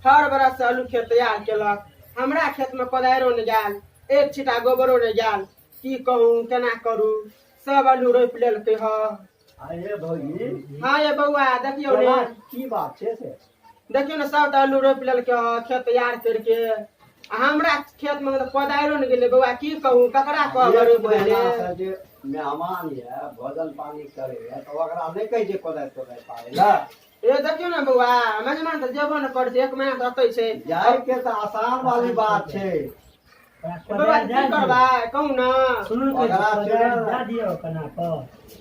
हर बरस से आलू खेत तैयार केलक, हमरा खेत में कोदारियो नहि गेल, एक छिटा गोबरो नहि गेल। की कहूँ, केना करू, सब आलू रोपि लेलकै ह। अरे भौजी। हाँ ये बौआ, देखियौ ने। केना की बात छै से? देखियौ ने, सब तऽ आलू रोपि लेलकै ह खेत तैयार करके, आ हमरा खेत में तऽ कोदारियो नहि गेलै। बौआ, की कहूँ, ककरा कहबै एक रोपि महीना देले? से जे मेहमान यऽ, भोजन पानी करैया, तऽ ओकरा नहि कहै छै कोदारि तोदारि पारै लए? ए देखियौ ने बौआ, मेजमान तऽ जेबो ने करै छै, एक महीना तऽ अतै छै। जायके तऽ आसान वाली बात छै। बौआ, की करबै, कहू ने। सुनू ने, ओकरा कोदारि दए दियौ कना पर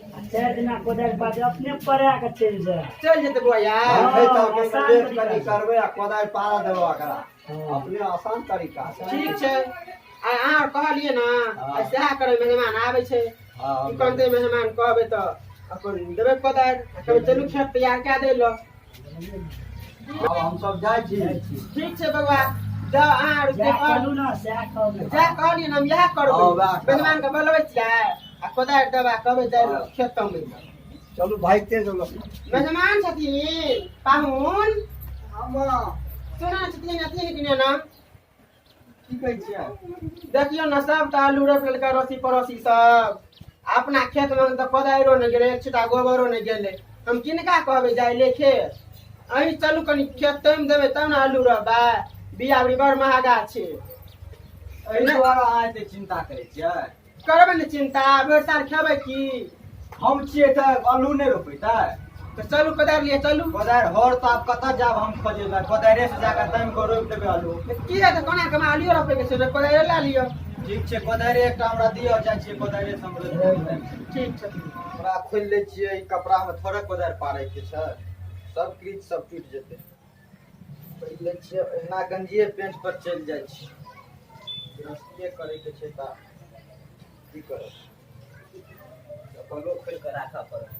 आ 4 दिना कोदारि पाते अपने पड़ा के चलि जाय। चलि जेतै बौआ यार। जलखै हँ, तलखै आसान लेट तरीका कनि छै। करबै आ कोदारि पारा देबै ओकरा। हँ। अपने आसान तरीका छै। ठीक छै, आ अहाँ कहलियै ने। हँ। आ सएह करबै, मेहमान आबै छै। हँ। की करतै मेहमान, कहबै तऽ अपन देबै कोदारि आ कहबै चलू खेत तैयार कए दै लए। आब हमसब जाइ छी। ठीक छै बौआ, जाउ अहाँ आर। जएह कहलू ने सएह कहबै। जएह कहलियै ने, हम इएह करबै। हँ, वएह करब। मेहमान के बोलबै छियै आ कोदारि देबै, कहबै जाइ लए खेत तमबै लए। चलू, भागिते चलू। मेहमान छथिन पाहुन, सुना छथिन अथिन कि ने? की कहै छियै? देखियौ ने, सबटा आलू रोपि लेलकै अड़ोसी पड़ोसी सब, अपना खेत मे तऽ कोदारियो नहि गेलै, एक छिटा गोबरो नहि गेलै। हम किनका कहबै जाइ ले खेत? अहीं चलू, कनि खेत तोमि देबै तब ने आलू रोपबै। बिया बड़ी बड़ महगा छै। एहि दुआरे अहाँ एते चिन्ता करै छियै? करबै ने चिन्ता, भरि साल खेबै की? हम छियै तऽ आलू नहि रोपेतै? तऽ चलू, कोदारि लिअ, चलू। कोदारि हर तऽ आब कतऽ जायब हम खोजै लए? कोदारिे से जाकऽ तामि कऽ रोपि देबै आलू। तऽ की हेतै, कोना कमा आलूओ रोपैके छै ने, कोदारियो लए लिअ। ठीक छै, कोदारि एकटा हमरा दिअ, जाइ छियै कोदारिे से हम रोपि देबै। ठीक छै। कपड़ा खोलि लै छियै, ई कपड़ामे थोड़े कोदारि पारैके छै, सब क्रीज सब टूटि जेतै। पहिर लै छियै, एहिना गंजिए पेंट पर चलि जाइ छी। गृहस्थीए करैके छै तऽ की करब, चप्पलो खोलि कऽ राखऽ पड़त।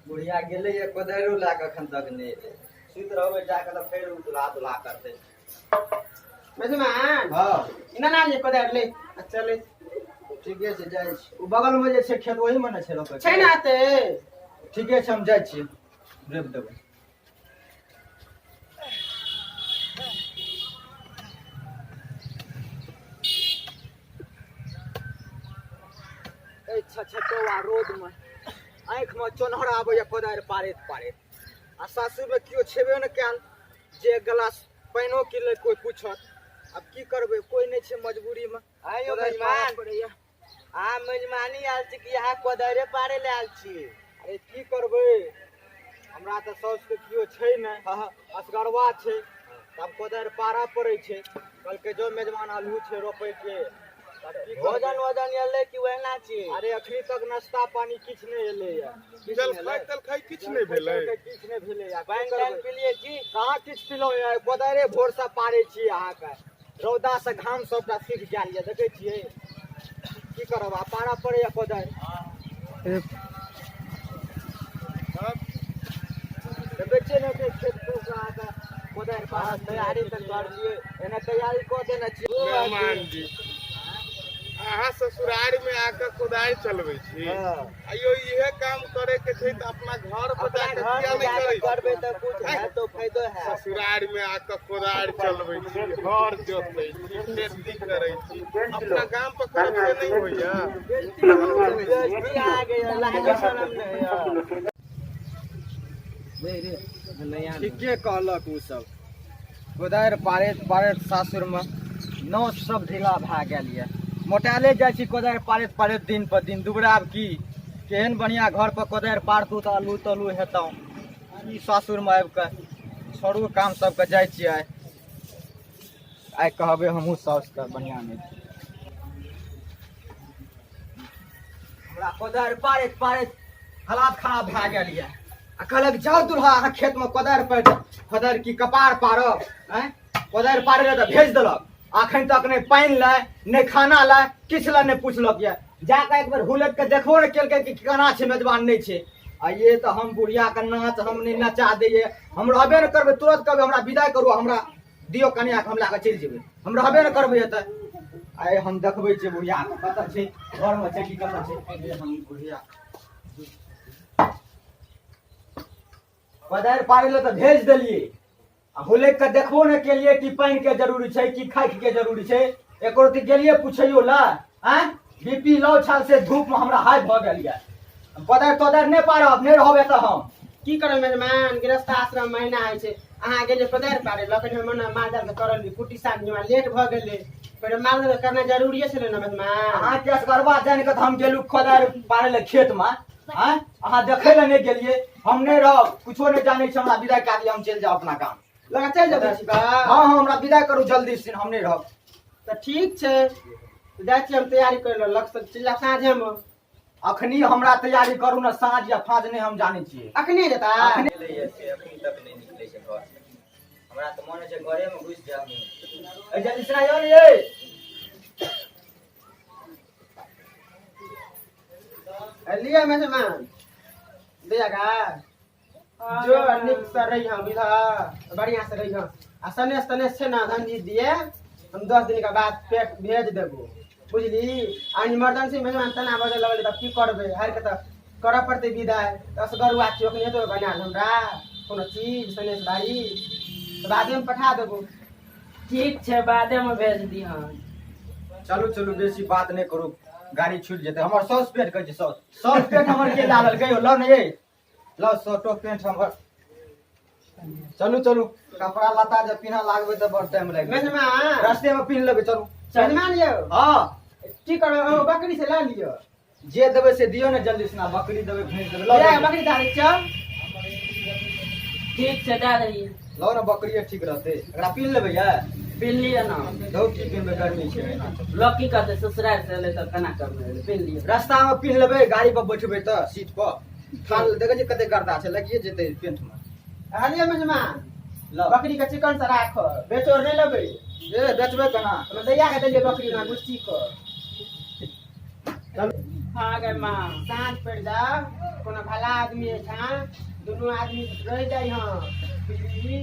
बुढ़िया गेलै या कोदारियो लए कऽ एखन तक नहि एलै। सुति रहबै जाकऽ तऽ फेर ओ दुल्हा दुल्हा करतै। मेजमान। हँ। ना ना, ये कोदारि ले आ चले। ठीके छै, जाइ छी। ओ बगलमे जे छै खेत, ओहीमे ने छै रोपै? छै ने आते। ठीके छै, हम जाइ छी, रोपि देबै। एहि छछटौआ रौदमे आँखिमे चोन्हर आबैए कोदारि पारैत पारैत, आ सासुरमे केओ छेबे नहि कयल जे एक गिलास पानिओ के लेल कोइ पूछत। आब की करबै, कोइ नहि छै, मजबूरीमे आइयो कोदारि मेजमान। पारऽ पड़ैए। अहाँ मेजमानी आयल छी कि अहाँ कोदारिए पारे लए आयल छी? अरे की करबै, हमरा तऽ साउसके केओ छै नहि, असगरवा छै, तब कोदारि पारऽ पड़ै छै। कहलकै जो मेजमान, आलू छै रोपैके। तब की करबै? भोजन वोजन एलै कि ओहिना छी? अरे अखनी तक नाश्ता पानी किछु नहि एलैया। जलखै तलखै किछु नहि भेलै? किछु नहि भेलैया। पानि तानि पिलियै की? कहाँ किछु पिलहुँ यऽ, कोदारिए भोरसँ पारै छी अहाँके। रौदा से घाम सबटा सूखि गेल यऽ, देखै छियै। की करब, आ पारा पड़ैया कोदारि। देखै छियै ने, एते खेत खूब अहाँके कोदारि पारा। तैयारी तऽ करलियै। एने तैयारी कऽ देने छियै। मेहमान जी, अहाँ ससुरारी में आके कोदारि चलबै छी? हँ। आइयो इहे काम करे के छै तऽ अपना घर पर अपना जाके घर किया में नहि जाके करै छी? करबै तऽ कुछ है तो फायदो है। ससुरारी में आके कोदारि चलबै छी, हर जोतै छी, खेती करै छी, अपना गाम पर करब से नहि होइया? बेइज्जती आ गई, लाजो शरम नहीं है। ठीके कहलक ओ सब, कोदारि पारैत पारैत सासुरमे नस सब ढीला भए गेल यऽ, मोटायले जाइ छी कोदारि पारैत पारैत, दिन पर दिन दुबराब की। केहन बढ़िआँ घर पर कोदारि पारतू तऽ आलू तालू हेतौ, ई सासुरमे आबि कऽ। छोड़ू काम सबके, जाइ छियै। आइ आइ कहबै हमहूँ साउसके, बढ़िआँ नहि छै। हमरा कोदारि पारैत पारैत हालात खराब भए गेल यऽ, आ कहलक जाउ दुल्हा, अहाँ खेतमे कोदारि पारि दे। कोदारि की कपार पारब? आँय, कोदारि पारै लए तऽ भेज देलक, अखन तक नहि पानि लए, नहि खाना लए, किछु लए नहि पुछलक यऽ। जाकऽ एक बेर हुलकि कऽ देखबो नहि केलकै कि केना छै मेजबान, नहि छै। आइए तऽ हम बुढ़िया के नाच हम नहि नचा दैये, हम रहबे ने करबै। तुरंत कहबै हमरा विदाई करू, हमरा दियौ कनिया के, हम लए कऽ चलि जेबै, हम रहबे ने करबै एतऽ। आइ हम देखबै छियै बुढ़िया के, कतऽ छै, घरमे छै कि कतऽ छै। हम बुढ़िया कोदारि पारै लए तऽ भेज देलियै आ हुलकि कऽ देखबो नहि केलियै कि पानिके जरूरी छै कि खाइके जरूरी छै। एको रत्ती गेलियै पुछैयो लए? आँय, बीपी लो छल से धूपमे हमरा हाई भऽ गेल यऽ। हम कोदारि तोदारि नहि पारब, नहि रहब एतऽ हम। की करब मेजमान, गृहस्थ आश्रम महीना होइ छै। अहाँ गेलियै कोदारि पारै लए, कनि हम माल जाल के करलियै कुट्टी सानी, हमरा लेट भऽ गेलै। पहिले माल जाल करनाइ जरूरिये छलै ने मेजमान। अहाँके असगरवा जानि कऽ तऽ हम गेलहुँ कोदारि पारै लए खेतमे। आँय, अहाँ देखै लए नहि गेलियै। हम नहि रहब, कुछो नहि जानै छी, हमरा विदाई कए दिअ, हम चलि जाउ अपना गाम। लगा चलि जेबै छी बा? हँ हँ, हमरा विदाई करू जल्दी से, हम नहि रहब। तऽ ठीक छै, जाइ छी हम तैयारी करै लए, लग चलि जायब साँझेमे। अखनी हमरा तैयारी करू ने, साँझ या फाँझ नहि हम जानै छियै। अखने जेता? अखने से अखनी तक नहि निकलै छै घर से। हमरा तऽ मन होइ छै घरेमे घुसि जायब। ए जल्दी से आइयो ने ये। लिअ मेजमान, दिया जो नीक से रही हम बुझल, बढ़िया से रही हम। आ सनेस तनेस छै ने धनजी दिए, हम 10 दिन के बाद पेट भेज देबो, बुझली? आ इमरजेंसी मेजमान तना बजऽ लगलै तब की करबै? हारि के तऽ करऽ पड़तै विदाई। तऽ असगरुआ छियै, ओखनी हेतौ बनायल हमरा कोनो चीज सनेस बारी? तऽ बादेमे पठा देबो। ठीक छै, बादेमे भेज दिहन। चलू चलू, बेसी बात नहि करू, गाड़ी छूटि जेतै। हमर सॉस पेंट कहै छै, सॉस सॉस पेंट हमर के लागल गयो? लऽ ने ये, लऽ शर्टो पेंट हमर। चलू चलू, कपड़ा लत्ता जब पिन्ह लागबै तऽ बड़ टाइम लागि जेतै। मेजमान, रास्ते में पिन्ह लेबै, चलू। मेजमान यौ। हँ। की करबै? ओ बकरी से लऽ लिअ। जे देबै से दियौ ने जल्दी से, बकरी देबै, भैंस देबै, लऽ लिअ, लेबै। बकरी दए दै छियौ। ठीक छै, दए दही। लऽ ने, बकरिए ठीक रहतै। एकरा पिन्ह लेबै ये? पिन्ह लिअ ने। धौ, की पिन्हबै, गर्मी छै एना। लोक की कहतै, ससुराल से एलै तऽ केना करबै? पिन्ह लिअ। रास्ता में पिन्ह लेबै, गाड़ी पर बैठबै तऽ सीट पर थाल देखै छियै कते गर्दा छै, लगिए जेतै पेंट में। हलियै मेजमान। लऽ। बकरी के चिकन से राख, बेचोर नहि लेबै। ए, बेचबै केना? हमे दैया के देलियै बकरी ना गुस्सी के। हाँ गे माँ। साँझ पड़ि जाओ, कोनो भला आदमी एहिठाम दुनू आदमी रहि जाइ हँ, बुझली?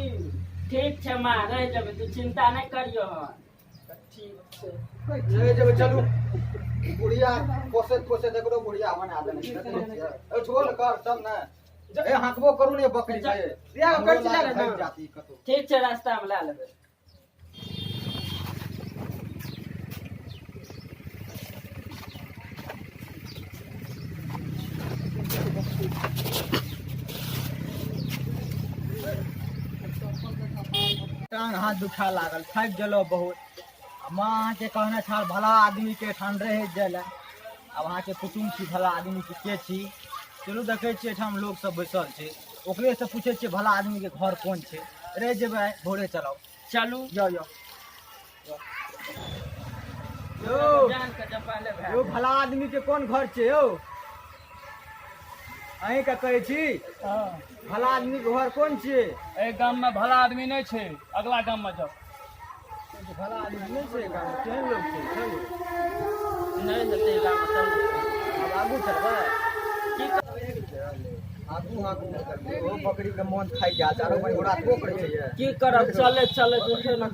ठीक छै माँ, रहि जेबै, तू चिन्ता नहि करियो हन। ठीक छै। ले जेबै, चलू। बुढ़िया पोसैत पोसैत एकरो बुढ़िया बना देने छै, देखै छियै? ए, छोड़ ने कर, चल ने। ए, हाँकबो करू ने बकरी के। लिअ, करची लए ले ने। भागि जाती कतौ। ठीक छै, रास्तामे लए लेबै। टांग हाथ दुखा लागल, थाकि गेलहुँ बहुत। आ माँ अहाँके कहने छल भला आदमीके एहिठाम रहै जाय लए। आब अहाँके कुटुम्ब छी, भला आदमीके के छी? चलू, देखै छियै एहिठाम लोकसभ बैसल छै, ओकरेसँ पूछै छियै भला आदमीके घर कोन छै। रहि जेबै आइ, भोरे चलब। चलू। यौ यौ यौ। जान के जपाले भए। यौ, भला आदमीके कोन घर छै यौ? अहीँके कहै छी, भला आदमीके घर कोन छियै? एहि गाममे भला आदमी नहि छै, अगला गाममे जाउ। भला आदमी नहि छै गाममे? केहन लोक छै? चलू। नहि हेतै गाममे, चलू। आब आगू चलबै। आगू आगू ओ बकरी के मोन थाकि गेल छै, आरो बड़ी घोड़ा करै छै ये। की करब, चले चले उठे ने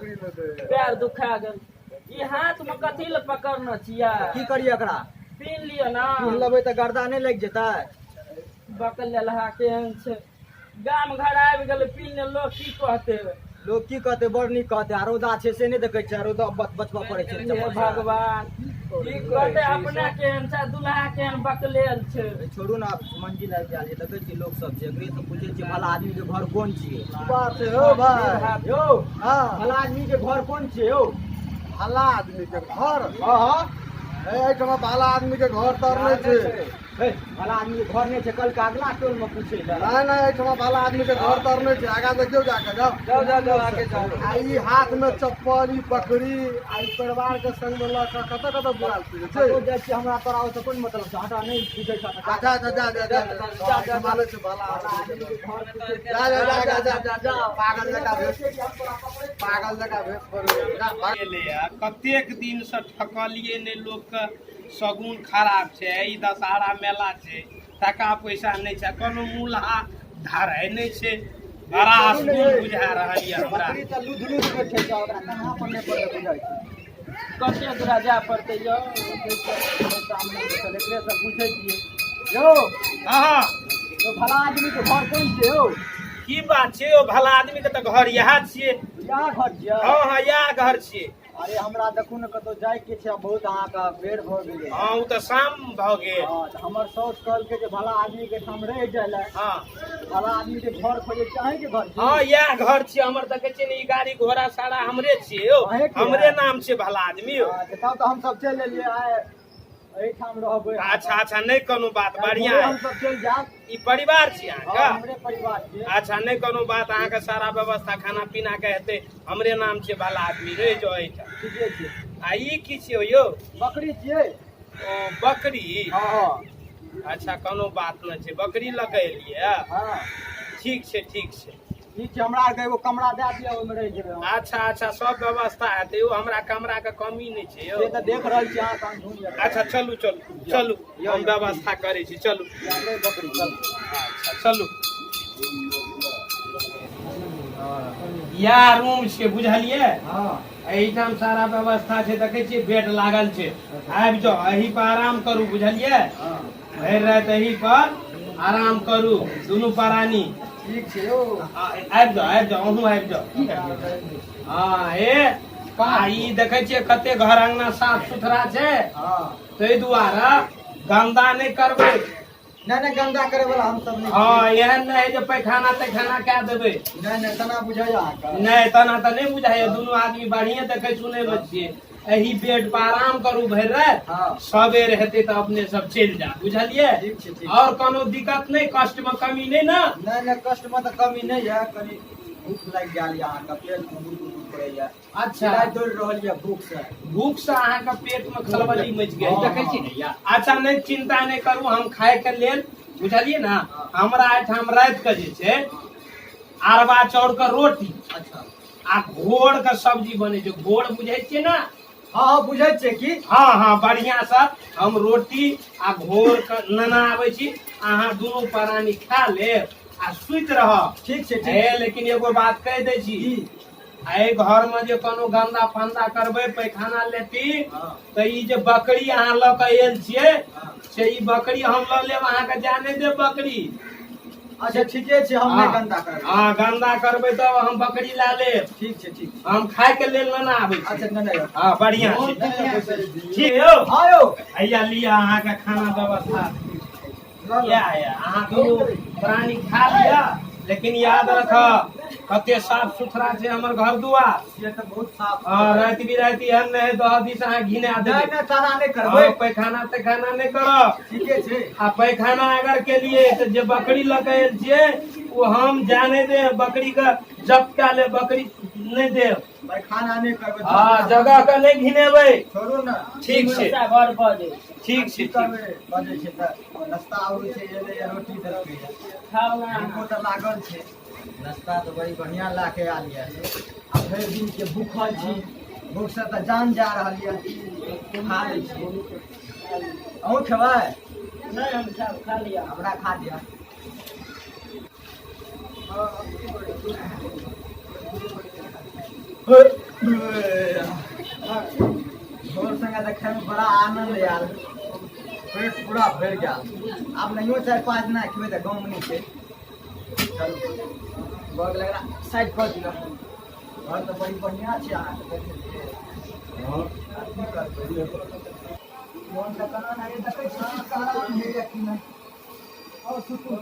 पैर दुखा गेल। ई हाथ में कथी लए पकड़ने छियै? की करियै एकरा? पीन लिअ ने। पीन लेबै तऽ गर्दा नहि लागि जेतै? बकल लेलहा केहन छै, गाम घर आबि गेलै, पीन ले, लोक की कहतै? लोक की कहतै? बड़ नीक कहतै। आ रौदा छै से नहि देखै छै? रौदा बचबऽ पड़ै छै हे चप्पल से। भगवान, की कहतै? अपने केहन छै, दुल्हा केहन बकलेल छै। ए, छोड़ू ने, आब मंजिल आबि गेल छै। देखै छियै लोक सब छै, एकरे से पूछै छियै भला आदमी के घर कोन छियै। बात छै यौ भाई। यौ। हाँ। भला आदमी के घर कोन छियै यौ? भला आदमी के घर? हँ हँ। ए, एहिठाम भला आदमी के घर तर नहि छै। हे, भला आदमी के घर नहि छै? कल के अगला टोल में पूछै लए। नहि नहि, एहिठाम भला आदमी के घर तर नहि छै। आगा देखियौ जाके, जाउ। जाउ जाउ जाउ, आगे जाउ। आ ई हाथ में चप्पल, ई बकरी आ ई परिवार के संग में लऽ कऽ कतऽ कतऽ बुलाल फिरै छै? कतौ जाइ छियै, हमरा तोरा ओहिसँ कोन मतलब छै? हटा, नहि पूछै छह तऽ। अच्छा अच्छा, जा जा जा जा, एहिठाम नहि छै भला आदमी के घर। जा जा जा जा जा जा जा, पागल जकाँ भेष, पागल जकाँ भेष पर जा, भाग। एलैए कतेक दिनसँ, ठकलियै नहि लोकके। शगुन खराब छै, ई दशहरा मेला छै। टाका पैसा नहि छै, कोनो मूल्हा धारै नहि छै। बड़ा असकुन बुझा रहल यऽ हमरा। बकरी तऽ लुध लुध बैठे छै, ओकरा कन्हा पर नहि पड़ै बुझाइ छै। कते दूरा जाय पड़तै यौ? सामने बैठल एकरे से पूछै छियै यौ। हँ। यौ, भला आदमी के घर कोन छै यौ? की बात छै यौ, भला आदमी के तऽ घर इएह छियै। इएह घर छियै? हँ, इएह घर छियै। अरे हमरा देखू ने, कतहु जाइके छै आ बहुत अहाँके बेर भऽ गेलै। हँ, ओ तऽ शाम भऽ गेल। हँ, तऽ हमर साउस कहलकै जे भला आदमी के ठाम रहि जाइ लए। भला आदमी के घर खोजै छियै, अहींके घर छी? हँ, इएह घर छियै हमर। देखै छियै ने, ई गाड़ी घोड़ा सारा हमरे छियै यौ। अहींके हमरे है? नाम छै भला आदमी यौ। हँ, तऽ तब तऽ हमसब चलि एलियै, आइ एहिठाम रहबै। अच्छा, नहि कोनो बात, बढ़िआँ भोरे है। हमसब चलि जायब। ई परिवार छी हँ, अहाँके? हमरे परिवार छियै। अच्छा, नहि कोनो बात, अहाँके सारा व्यवस्था खाना पीना के हेतै। हमरे नाम छियै भला आदमी, रहि जाउ एहिठाम। ठीके छै। आ ई की छियै यौ? बकरी छियै। ओ बकरी? हँ। अच्छा, कोनो बात नहि छै। बकरी लऽ के एलियै? हँ। ठीक छै, ठीक छै। ठीक छै, हमरा आरके एगो कमरा दए दिअ, ओहिमे रहि जेबै हम। अच्छा, सब व्यवस्था हेतै यौ, हमरा कमरा के कमी नहि छै यौ। से तऽ देख रहल छी अहाँ अंधुन यऽ। अच्छा, चलू चलू चलू, हम व्यवस्था करै छी, चलू। ले बकरी, चलू। अच्छा, चलू। इएह रूम छै, बुझलियै? हँ। एहिठाम सारा व्यवस्था छै, देखै छियै बेड लागल छै। आबि जाउ, एहि पर आराम करू, बुझलियै? हँ। भरि राति एहि पर आराम करू दुनू प्राणी। ठीक छै यौ। आबि जाउ, आबि जाउ, अहूँ आबि जाउ। हँ, ए आ ई देखै छियै कते घर अंगना साफ सुथरा छै। हँ। ताहि दुआरे गन्दा नहि करबै। नहि नहि, गन्दा करे वाला हम सब नहि। हँ, एहन नहि है जे पैखाना तैखाना कए देबै। नहि नहि, तना बुझाइए अहाँके? नहि, तना तऽ नहि बुझाइए। दुनू आदमी बढ़िए देखै सुनै मे छियै। एहि बेड पर आराम करू भरि राति। हँ। सबेर हेतै तऽ अपने सब चलि जायब, बुझलियै? ठीक छै, ठीक। आओर कोनो दिक्कत नहि, कष्ट मे कमी नहि ने? नहि नहि, कष्ट मे तऽ कमी नहि यऽ, कनि भूख लागि गेल यऽ अहाँके, पेट मे गुड़ गुड़ करैया। अच्छा। दौड़ रहल यऽ भूख से। भूख से अहाँके पेट मे खलबली मचि गेल। हँ। देखै छी ने या। अच्छा, नहि, चिंता नहि करू, हम खाय के लेल, बुझलियै ने, हमरा एहिठाम राति के जे छै अरबा चाउर के रोटी आ घोर के सब्जी बनै छै। घोर बुझै छियै ने? हँ, बुझै छियै की। हँ, बढ़िआँ से हम रोटी आ घोर के नेना आबै छी, अहाँ दुनू प्राणी खा लेब आ सुति रहब। ठीक छै, ठीक। हे, लेकिन एगो बात कहि दै छी। की? एहि घर मे जे कोनो गन्दा फन्दा करबै, पैखाना लेटी, तऽ ई जे बकरी अहाँ लऽ के आयल छियै से ई बकरी हम लऽ लेब, अहाँके जाय नहि देब बकरी। अच्छा, ठीके छै, हम नहि गन्दा करबै। हँ, गन्दा करबै तब हम बकरी लए लेब। ठीक छै, ठीक छै। हम खाय के लेल नेने आबै छी। अच्छा, नहि नहि। हँ, बढ़िआँ छै, ठीक यौ। हँ यौ। हैया लिअ अहाँके खाना व्यवस्था। इएह है, अहाँ दुनू प्राणी खा लिअ, लेकिन याद रखब, कते साफ सुथरा छै हमर घर दुआर। से तऽ बहुत साफ। हँ, राति बिराति एहन नहि दह दिस अहाँ घिना नहि। देबै। नहि, ताना नहि करबै। हँ, पैखाना तैखाना नहि करब। ठीके छै। आ पैखाना अगर केलिए तऽ जे बकरी लऽ के आयल छियै ओ हम जाय नहि देब, बकरी के जब्त कए लेब, बकरी नहि देब। पैखाना नहि करबै। हँ, जगह के नहि घिनेबै। छोड़ू ने। ठीक छै। घर भऽ जेतै। ठीक छै, की ठीक। करबै, बजै छै तऽ नाश्ता आबै छै, एलै रोटी देलकै। खाउ ने। भूखो तऽ लागल छै। नाश्ता तऽ बड़ी बढ़िआँ लए के आयल यऽ। आ भरि दिनके भूखल छी, भूखसँ तऽ जान जा रहल यऽ। खा लै छी। अहूँ खेबै? नहि, हम खायब, खा लिअ। हमरा खा दिअ। झोर संगे तऽ खायमे बड़ा आनंद आयल, पेट पूरा भरि गेल। आब नहियो 4-5 दिना खेबै तऽ गम नहि छै। चलू, भऽ गेल, एकरा साइड कऽ दिअ। घर तऽ बड़ी बढ़िआँ छै अहाँके, देखै छियै। आब की करबै, मोन तऽ केना नहि, देखै छी आराम होइए कि नहि। आओर सुतू।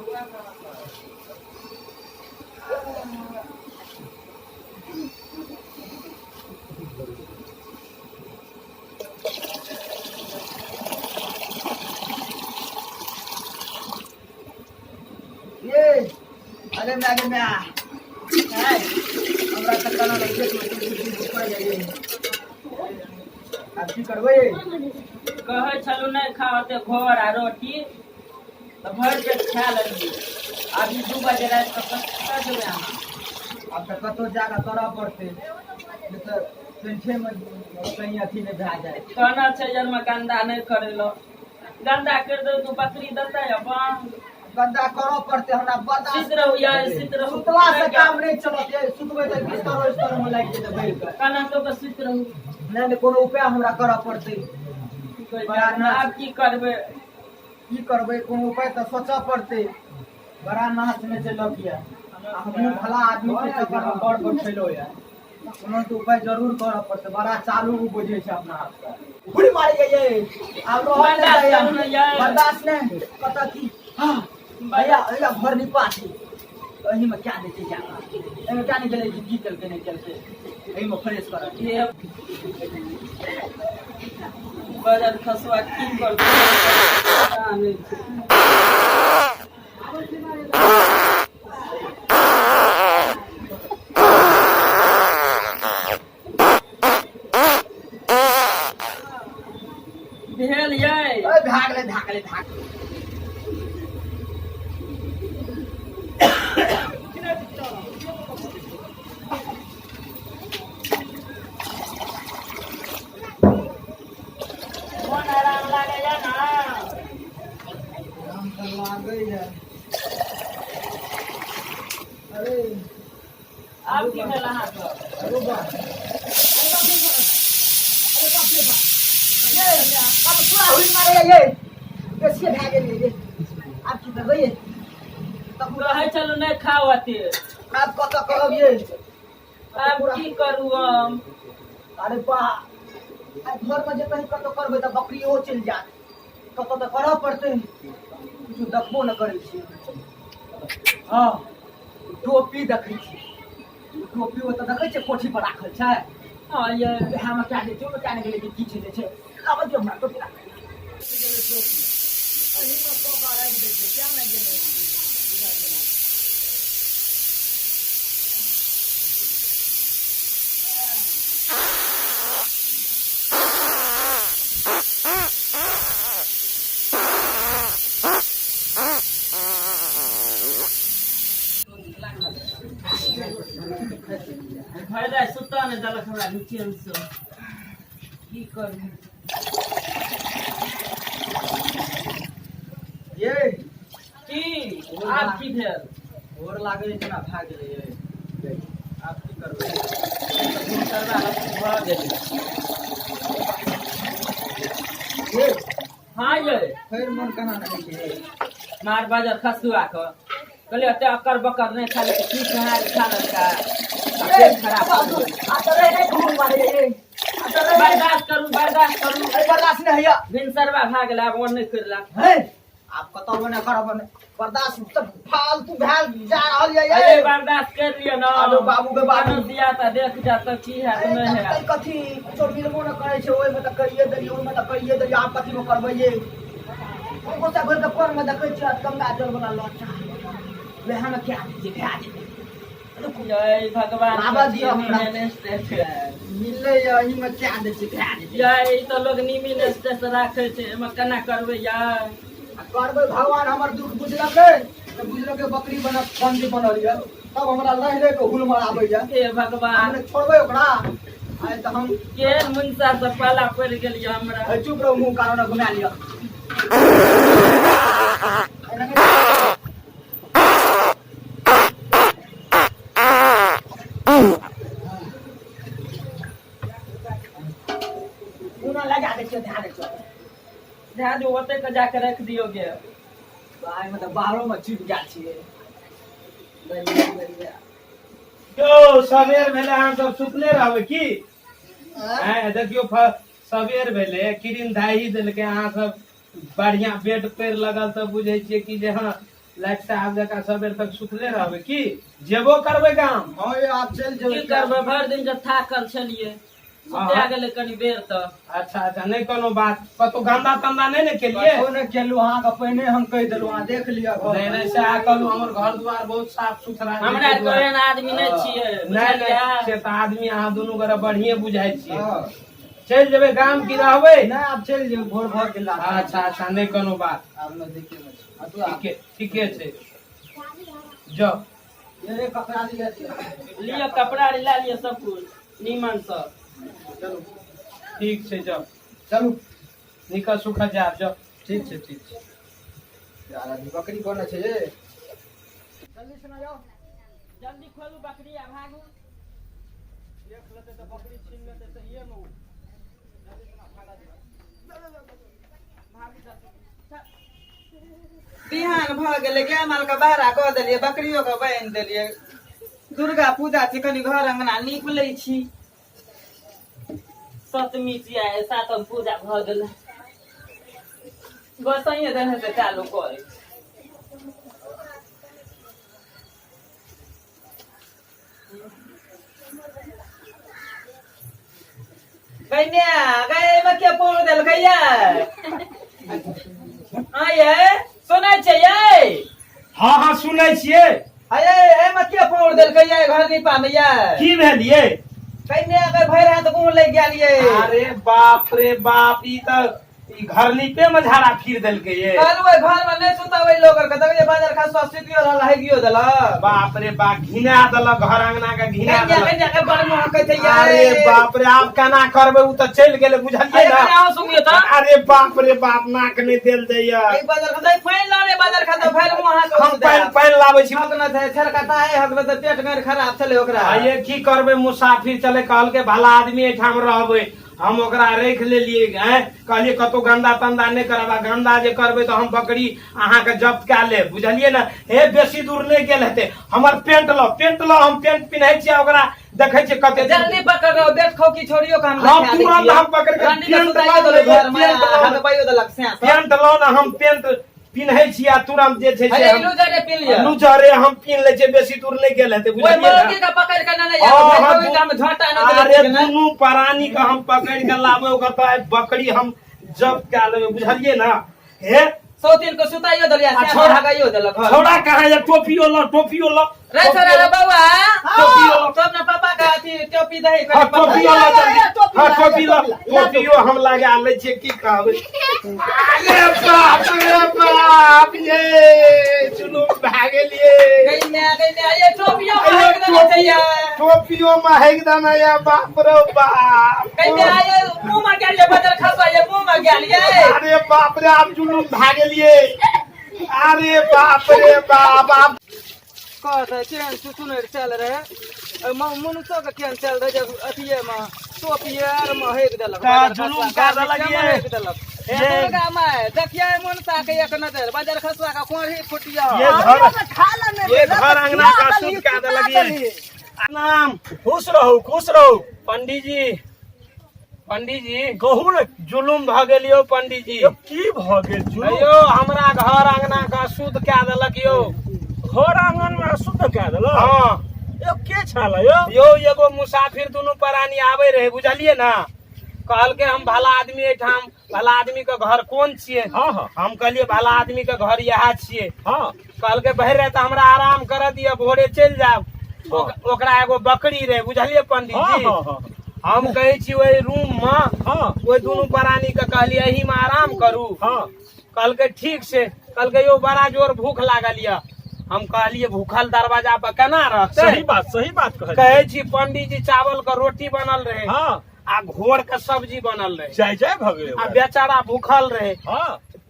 ये अरे मैं, अरे मैं, हमरा तऽ केना नहि पेटमे कुछ पड़ि जाइए। आब की करबै? कहै छलहुँ नहि खाओ ओते घोर आ रोटी, तऽ भरि पेट खा लेलियै। अभी 2 बजे राति कऽ कतऽ जेबै अहाँ? आब तऽ कतहु जाकऽ करऽ पड़तै, नहि तऽ पेंठेमे कहीं अथी नहि भए जाए। कहना छै जन्म गन्दा नहि करै लए। गंदा कर दो तू बकरी देतै अपन। गंदा करऽ पड़तै हमरा बर्दाश्त। सुति रहू यार, सुति रहू। सुतला से काम नहि चलत ये, सुतबै तऽ बिस्तर उस्तर मे लागि जेतै बैठ कऽ। केना तो के सुति रहू। नहि नहि, कोनो उपाय हमरा करऽ पड़तै। की कहै बड़ा छै, नाच। आब की करबै? की करबै, कोनो उपाय तऽ सोचऽ पड़तै। बड़ा नाच मे छै लोक ये, आ हमहूँ भला आदमी के चक्कर मे बड़ बैठेलो ये। कोनो तऽ उपाय जरूर करऽ पड़तै। बड़ा चालू ओ बुझै छै अपना आपके। हुड़ी मारि ये, आब रहल नहि बर्दाश्त जाइए। करू ने यै। बर्दाश्त नहि कतऽ की। हाँ भैया, भैया घर निपा छै, एहिमे क्या दै छै जाकर, एहिमे क्या नहि गेलै कि की केलकै नहि केलकै, एहिमे फ्रेश करऽ। ये बजर खसुआ की करतै, पता नहि छै। भेल यै? ओए, भाग ले, भाग ले, भाग। मन आराम लागैया ने? आराम तऽ लागैए। अरे। आब की भेल अहाँके? अरे बा, अरे बाप रे बाप, ये अब पूरा हुई मारे ये, बेसिए भए गेलियै ये। आब की करबै ये? कहै छलहुँ नहि खाउ अते। आब कतऽ करब ये? आब की करू हम? अरे बा, आइ घरमे जे कहीं कतऽ करबै तऽ बकरियो चलि जायत। कतऽ तऽ करऽ पड़तै। किछु देखबो नहि करै छियै। हँ, टोपी देखै छियै, टोपी ओतऽ देखै छियै, कोठी पर राखल छै। हँ यै। वएहमे कए दै छै, ओहिमे कए नहि गेलै कि की छै, जे छै, आबऽ दियौ हमरा टोपी राखै। टोपी एहिमे कऽ कऽ राखि दै छै, किया नहि गेलै? भरि राति सुतऽ नहि देलक हमरा चैनसँ, की करू? ये। की, आब की भेल? गोर लागै जेना भए गेलै ये। आब की करबै? करबा भऽ गेलै। ये। हँ यै। फेर मन केना नहि होइ छै? मार बाजर खसुआ कऽ, कहलियै एते अक्कर बक्कर नहि खा ले, की खा खा लेलका आ पेट खराब भऽ गेल। आ तऽ रे रे घूम मारे ये, आ तऽ रे रे। बर्दाश्त करू, बर्दाश्त करू। अरे बर्दाश्त नहि होइया। भिनसरवा भए गेल, आब और नहि करला। हे, आब कतौ मने करब ने बर्दाश्त तऽ फालतू भेल जा रहल ये। अरे बर्दाश्त कर लिअ ने। आलो बाबू के बाबू। बाबू दिया तऽ देख जा तऽ की हैत। अरे नहि तब हैत। तै कथी कुछो मिलबो न करै छै। ओहिमे तऽ करिए देलियै, ओहिमे तऽ करिए देलियै, आब कथीमे करबै ये? गोसा भरि कऽ कोनमे देखै छियै गंगा जल वाला लोटा, वएहमे कए दै छियै, भए जेतै। जय भगवान। आबऽ दिअ हमरा। हमरा। मिललै ये, एहिमे कए दै छियै, भए जेतै। यै, ई तऽ लोग निमी ने से राखै छै, एहिमे केना करबै यै? आ करबै, भगवान हमर दुख बुझलकै तऽ बुझलकै बकरी बनल बंदी बनल यऽ, तब हमरा रहि रहि कऽ हुल मराबैया। हे भगवान। हम नहि छोड़बै ओकरा आइ तऽ हम। केहन मुनसा से पाला पड़ि गेल यऽ हमरा। ए, चुप रहू, मुँह कान घुमा लिअ। पूना लगा दै छियै, धए दै छियै। धए दियौ, ओतै के जाके राखि दियौ गे। एहिमे तऽ बाहरोमे छुपि गेल छियै। बढ़िया बढ़िया। यौ, सबेर भेलै, अहाँ सब सुतले रहबै की? आँय, देखियौ, सबेर भेलै, किरिन धाही देलकै, अहाँ सब बढ़िया बेड पेड़ लगल तऽ बुझै छियै कि जे हँ लाइट साहब जकाँ सबेर तक सुतले रहबै की? जेबो करबै गाम? हँ ये, आब चलि जेबै। की करबै, भरि दिन जे थाकल छलियै, सुता गेलै कनी बेर तऽ। अच्छा अच्छा, नहि कोनो बात। कतौ गंदा तंदा नहि ने केलियै? कतौ नहि केलहुँ, अहाँके पहिने हम कहि देलहुँ, अहाँ देख लिअ घर। नहि नहि, सएह कहलहुँ, हमर घर दुआर बहुत साफ सुथरा छै। हमरा आरके ओहन आदमी नहि छियै। नहि नहि। बुझलियै? से तऽ आदमी अहाँ दुनू गोरे बढ़िए बुझाइ छियै। हँ। चलि जेबै गाम की रहबै? नहि, आब चलि जेबै, भोर भऽ गेल आब। अच्छा अच्छा, नहि कोनो बात। आब नजदीके मे छै। आ तू आब। ठीके ठीके छै, जाउ। ये कपड़ा लिअ दिअ। लिअ, कपड़ा आर लए लिअ सब कुछ नीमन सँ। चलू। ठीक छै, जाउ। चलू। निकल सुखल जायब, जाउ। ठीक छै, ठीक छै। यार आदमी बकरी कोना छै ये? जल्दी से ना जाओ। जल्दी खोलू बकरी आ भागू। देख लेतै तऽ बकरी छीन लेतै सहिए मे उ। बिहान भऽ गेलै, गाय माल के बाहरा कऽ देलियै, बकरियो के बान्हि देलियै। दुर्गा पूजा छै, कनि घर अंगना नीप लै छी। सतमी छियै, सातम पूजा भऽ गेलै। गोसाइए देने से चालू करै छी। कन्या गै, एहिमे के पौड़ देलकै यै? आँ यै, सुनै छै यै? हँ हँ, सुनै छियै। अये, एहिमे के पौड़ देलकै यै घर नीपा मे यै? की भेल यै? कन्या के भरि हाथ गुण लागि गेल यै। अरे बाप रे बाप, ई तऽ ई घर नीपे में झाड़ा फिर देलकै ये। कहलु ओहि घर में नहि सुतबै लोक के, देखलियै बाजार खसुआ सुतियो रहल, हैगियो देलक। बाप रे बाप, घिना देलक घर अंगना के, घिना कन्या देलक। कन्या के बड़ मोह कहै छै यै। अरे बाप रे, आब केना करबै? उ तऽ चलि गेलै, बुझलियै अरे ने? कन्या, अहाँ सुनियो तऽ। अरे बाप रे बाप, नाक नहि देल जाइया। एहि बाजार खसुआ पानि लावे, बाजार खसुआ भरि मुँह अहाँके। हम पानि पानि लाबै छी। हक न छै छरकता है, हक न छै, पेट गैर खराब छलै ओकरा। आइए की करबै, मुसाफिर चले, कहलकै भला आदमी एहिठाम रहबै, हम ओकरा राखि लेलियै। आँय, कहलियै कतहु गन्दा तन्दा नहि करब, आ गन्दा जे करबै तऽ हम बकरी अहाँके जब्त कए लेब, बुझलियै ने? हे, बेसी दूर नहि गेल हेतै। हमर पेंट लऽ, पेंट लऽ, हम पेंट पिन्है छियै, ओकरा देखै छियै कते दूर। जल्दी पकड़ रहो, बेट खौकी छोड़ियो के हम हाँ, देखा दै तुरंत छियै। हम पकड़ के रंडी के पेंट सुताइयो लऽ देलक लेबै, घर में, पेंट लऽ। हगबाइयो देलक सैं सब। पेंट लऽ ने, हम पेंट पिन्है छियै आ तुरंत जे छै से अरे हम- लूजरे पी लिअ। लूजरे हम पिन्ह लै छियै, बेसी दूर नहि गेल हेतै, ओहि बुझलियै ने? मौगी के पकड़ के नेने हाँ, जायब, हाँ, भाइ हम झोंटा न देले अरे छियै ने। दुनू प्राणी के हम पकड़ के लाबै, ओकर तऽ आइ बकरी हम जब्त कए लेबै, बुझलियै ने? हे। सौतीन के सुताइयो देलियै, आ सैं छोड़ा- हगाइयो देलक घर। छौड़ा कहाँ ये? टोपियो ल, टोपियो ल। रे छोड़ा रे बौआ, टोपियो ल। सब ने पापा के अथी टोपी दही। हाँ, टोपियो ल जल्दी। टोपी हाँ, ला, टोपी ल। टोपी ला। टोपियो हम लगा लै छियै, की कहबै। अरे बाप रे बाप, ये जुलूम भए गेलियै। गई मैं, गई मैं, ये टोपियो अयो, महक देना चाहिए। टोपियो महक देना ये, बाप रे बाप। गई मैं, ये मुंह में गेल ये बदल खसवा, ये मुंह में गेल ये। अरे बाप रे, आप जुलूम भए गेलियै। अरे बाप रे बाप, आप कहत केहन सुसुनर चल रहे मनुष्य के, केहन चल रहे जब अथिये में टोपिये आर महक देलक। तऽ जुलूम कए देलक ये। महक देलक। हे ये। दुर्गा माय, देखिए मनसा के एक नजर, बजर खसुआ के कोढ़ी फुटिया। ये घर खा ले। ये घर अंगना का शुद्ध कए देलक ये। नाम। खुश रहू, खुश रहू। पंडीजी, पंडीजी। कहू ने। जुलूम भऽ गेल यौ पंडीजी। यौ, की भऽ गेल जुलूम? यौ, हमरा घर अंगना के अशुद्ध कए देलक यौ। घर आंगन मे अशुद्ध कए देलक? हँ। यौ, के छल यौ? यौ, एगो मुसाफिर दुनू प्राणी आबै रहे, बुझलियै ने? कहलकै हम भला आदमी एहिठाम, भला आदमी के घर कोन छियै? हाँ हाँ हम कहलियै भला आदमी के घर इएह छियै। कहलकै भरि राति हमरा आराम करऽ दिअ, भोरे चलि जायब। ओकरा एगो बकरी रहे, बुझलियै पंडीजी? हाँ हाँ हाँ हम कहै छी ओहि रूम मे ओहि दुनू प्राणी के कहलियै एही मे आराम करू। कहलकै ठीक छै। कहलकै यौ, बड़ा जोर भूख लागल यऽ। हम कहलियै भूखल दरवाजा पर केना रहतै? सही बात, सही बात कहलियै। कहै छी पंडीजी, चावल के रोटी बनल रहे आ घोर के सब्जी बनल रहे। जय जय भऽ गेलै। आ बेचारा भूखल रहे।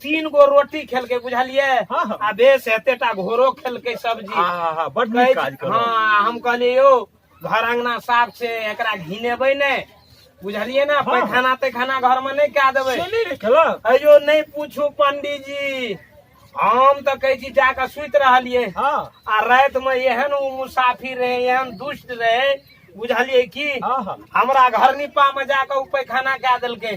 3 गो रोटी खेलकै, बुझलियै? हाँ, हाँ। आ बेस एतेटा घोरो खेलकै सब्जी। हाँ हाँ हाँ बड कहै नीक काज छी- करल। हाँ, हम कहलियै यौ, घर अंगना साफ छै, एकरा घिनेबै नहि, बुझलियै ने? पैखाना तैखाना घर में नहि कए देबै। से नहि खेलक? अयो नहि पूछू पंडीजी, हम तऽ कहै छी जाकऽ सुति रहलियै। आ राति में एहन ओ मुसाफिर रहे, एहन दुष्ट रहे, बुझलियै की? हाँ हाँ हमरा घर निपा में जाकऽ ओ पैखाना कए देलकै।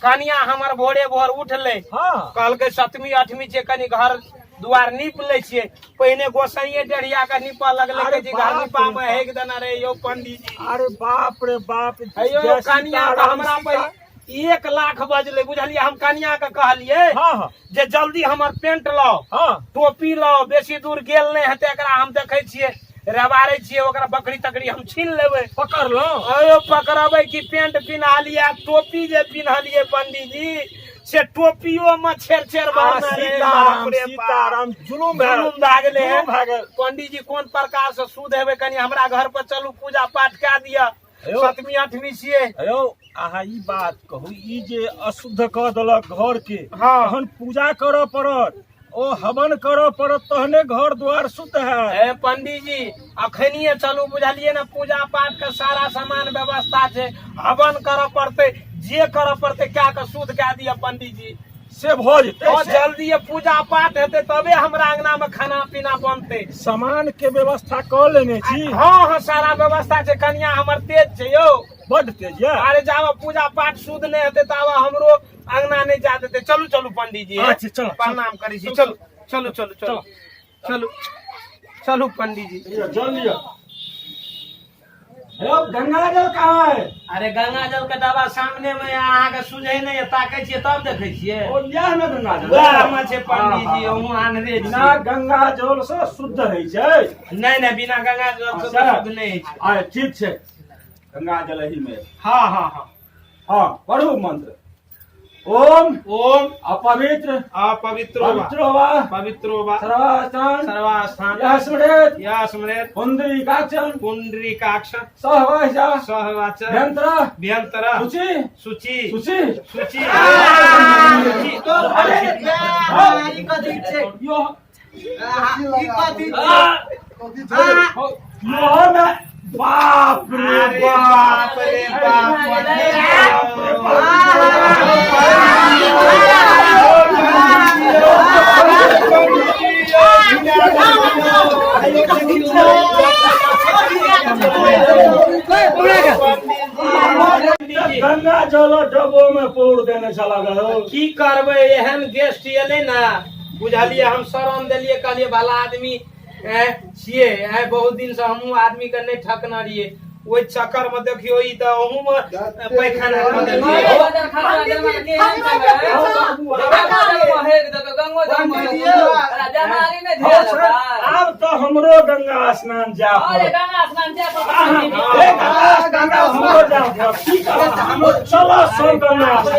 कनिया हमर भोरे भोर उठलै। कहलकै सतमी अठमी छै, कनि घर दुआर नीप लै छियै। पहिने गोसाइये डेढ़िया के नीपऽ लगलै। अरे कहै छी घर बाप निपा रे मे बाप। हेक देने रहे यौ पंडीजी। अरे बाप रे बाप। अयो जय कनिया के सीताराम, हमरा सीता- पर 1 लाख बजलै, बुझलियै? हम कनिया के कहलियै हाँ हाँ जे जल्दी हमर पेंट लाउ, टोपी लाउ, बेसी दूर गेल नहि हेतै, एकरा हम देखै छियै, रेबाड़ै छियै, ओकरा बकरी तकरी हम छीन लेबै। पकड़लहुँ? अयो पकड़बै कि, पेंट पिन्हलियै आ टोपी जे पिन्हलियै पंडीजी, से टोपियो में छेर छेर आ, भरने रहे। सीताराम। बाप रे बाप। सीताराम, जुलूम भए जुलूम भए गेलै। जुलूम भए गेल। पंडीजी, कोन प्रकार से शुद्ध हेबै? कनि हमरा घर पर चलू, पूजा पाठ कए दिअ। सतमी आठवीं छियै। यौ अहाँ ई बात कहू, ई जे अशुद्ध कऽ देलक घर के, हाँ। तहन पूजा करऽ पड़त, ओ हवन करऽ पड़त, तहने घर द्वार शुद्ध है। ए पंडीजी अखनिये चलू, बुझलियै ने? पूजा पाठ के सारा सामान व्यवस्था छै, हवन करऽ पड़तै, जे करऽ पड़तै कए के शुद्ध कए दिअ पंडीजी। से भऽ जेतै। और जल्दी पूजा पाठ हेतै तबे हमरा अंगना में खाना पीना बनतै। सामान के व्यवस्था कऽ लेने छी? हाँ हाँ, सारा व्यवस्था छै। कनिया हमर तेज छै यौ। बड तेज यऽ। अरे जाब पूजा पाठ शुद्ध नहि हेतै ताब हमरो अंगना नहि जा देतै। चलू चलू पंडीजी। अच्छा, चलो। प्रणाम करै छी। चलू चलू चलू चलू चलू चलू पंडीजी। जल लिअ। यौ गंगा जल कहाँ है? अरे गंगा जल के दवा सामने में अहाँ के सुझै नहि, ताकै छियै तब देखै छियै। ओ इएह ने गंगा जल? वएह मे छै पंडीजी, अहूँ आनरे बिना छी। गंगा जल से शुद्ध होइ छै? नहि नहि, बिना गंगा जल से अच्छा। शुद्ध नहि होइ छै। आ ठीक छै, गंगा जल एही में। हाँ हाँ हाँ। हाँ, पढ़ू मंत्र। ओम ओम अपवित्र अपवित्रो वा पवित्रो वा पवित्रो वा सर्वस्थान सर्वस्थान यः स्मरेत् यः स्मरेत् पुण्डरीकाक्षं पुण्डरीकाक्ष सहवाचा सहवाच व्यंतर व्यंतर शुचि शुचि शुचि शुचि अरे ई कथी छै? यो ई कथी छै? यो में बाप रे अरे बाप, बाप रे बाप। गंगा जल डबो में पौर देने छला गो। की करबै, एहन गेस्ट एलै ने, बुझलियै? हम शरण देलियै, कहलियै भला आदमी छियै। बहुत दिन से हमहूँ आदमी के नहि ठकने रहियै, ओहि चक्कर में देखियो ई तऽ अहूँ में पैखाना कऽ देलियै। आब तऽ हमरो गंगा स्नान जाय पड़त। हे गंगा गंगा हमरो जाय पड़त। की करब, चलो सब गंगा स्नान।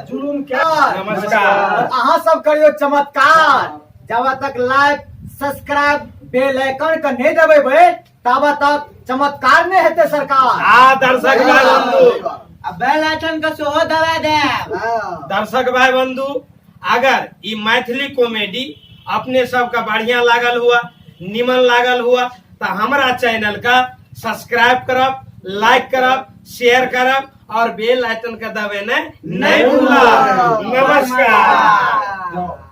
जुलूम क्या। नमस्कार। अहाँ सब करियो चमत्कार। जब तक लाइक सब्सक्राइब बेल आइकन के नहीं दबेबै तब तक चमत्कार नहीं हेतै सरकार। आ दर्शक भाई बंधु, आ बेल आइकन के सेहो दबा देब। दर्शक भाई बंधु, अगर ई मैथिली कॉमेडी अपने सबके बढ़िया लागल हुआ, निमन लागल हुआ, तो हमारा चैनल का सब्सक्राइब करब, लाइक करब, शेयर करब और बेल आइकन के दबेने नहीं भूलब। नमस्कार।